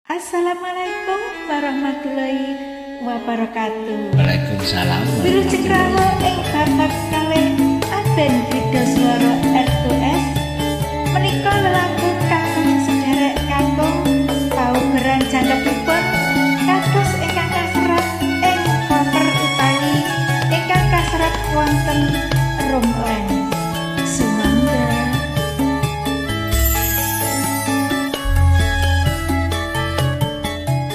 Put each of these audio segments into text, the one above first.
Assalamualaikum warahmatullahi wabarakatuh. Waalaikumsalam. Wilujeng rawuh ing babak kalih Aben Krida Swara R2S. Menika lelaku kagem sedherek kakung paugeran jangkepipun kados ingkang kaserat ing cover utawi ingkang kaserat wonten Roomland. Sumangga.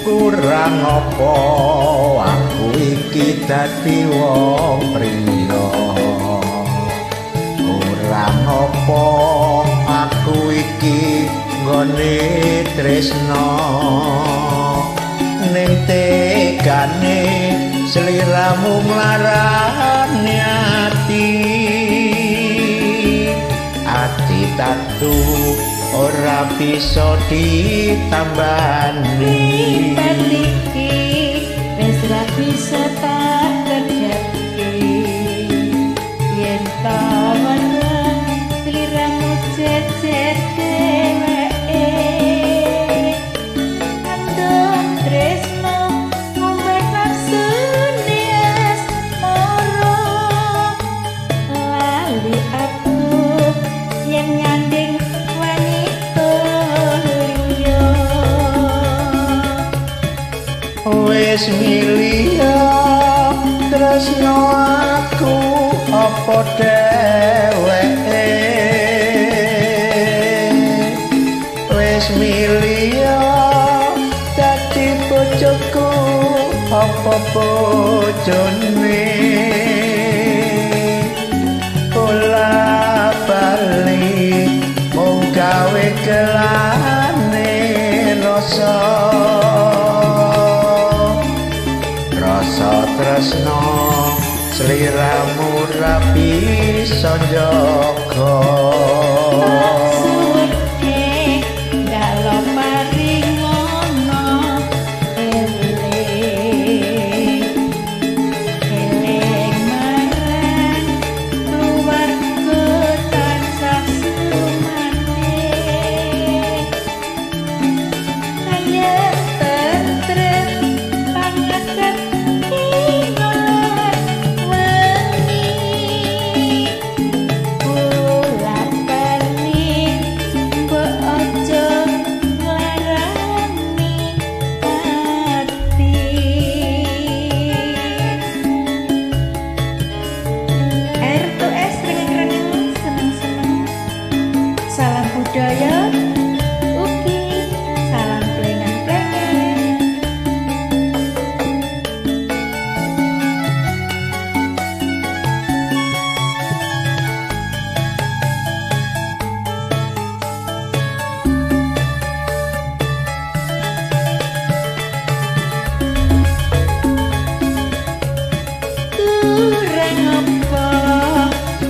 Kurang apa aku iki dadi wong priya, kurang apa aku iki nggone tresno, ning tegane sliramu nglarani ati, ati tatu ora bisa ditambani. Mripat iki wis ra bisa tak kedhepke, yen ta weruh sliramu jejer dheweke, kandung tresno ngombe nafsune asmara, lali aku yen nyanding wanita liya. Wis milih tresno aku apa dheweke, wis milih dadi bojoku apa bojone, bola bali mung gawe kelane rasa, rasa tresno sliramu ra bisa njaga. Suweke dalem paringono eling eling marang keluarga tansah sumande, ayem tentrem pangaset iman wengi, bolak bali mbok aja nglarani ati. R2S rengeng-rengeng seneng-seneng, salam budaya ugi salam plengan-plengan. Kurang apa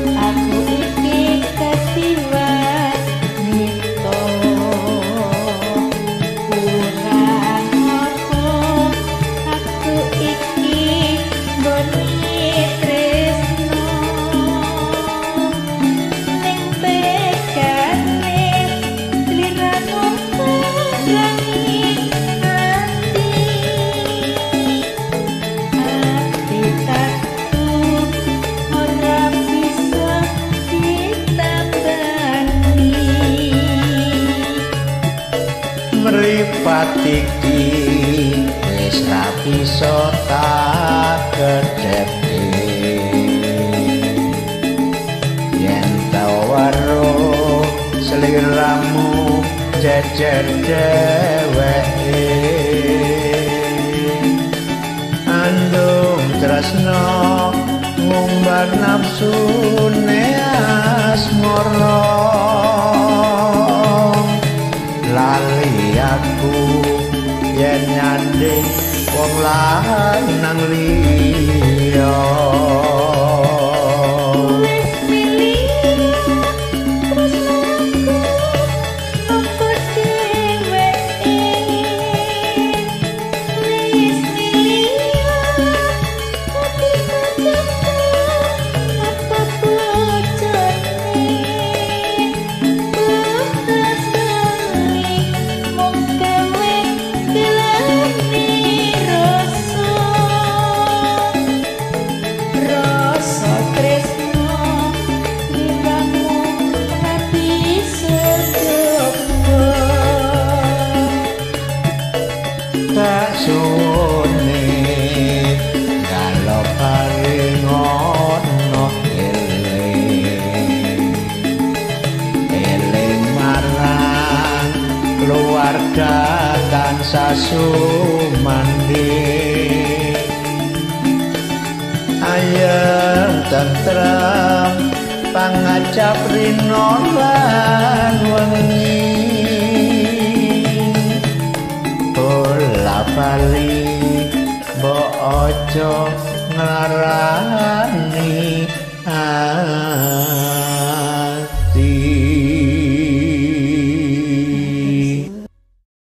aku iki dadi wanita, kurang apa aku iki nggone tresno, ning tegane sliramu nglarani ati, ati tatu ora bisa ditambani. Mripat iki wis ra bisa tak kedhepke, yen ta weruh sliramu jejer dheweke, andung tresno ngumbar nafsune asmara, lali aku yen nyanding wong lanang liya. Wis milih tresnaku apa dheweke, wis milih dadi bojoku apa bojone, boten mung gawe Keluarga tansah sumandhing, ayem tentrem pangacap rina lan wengi. Bola bali mbok aja nglarani ati.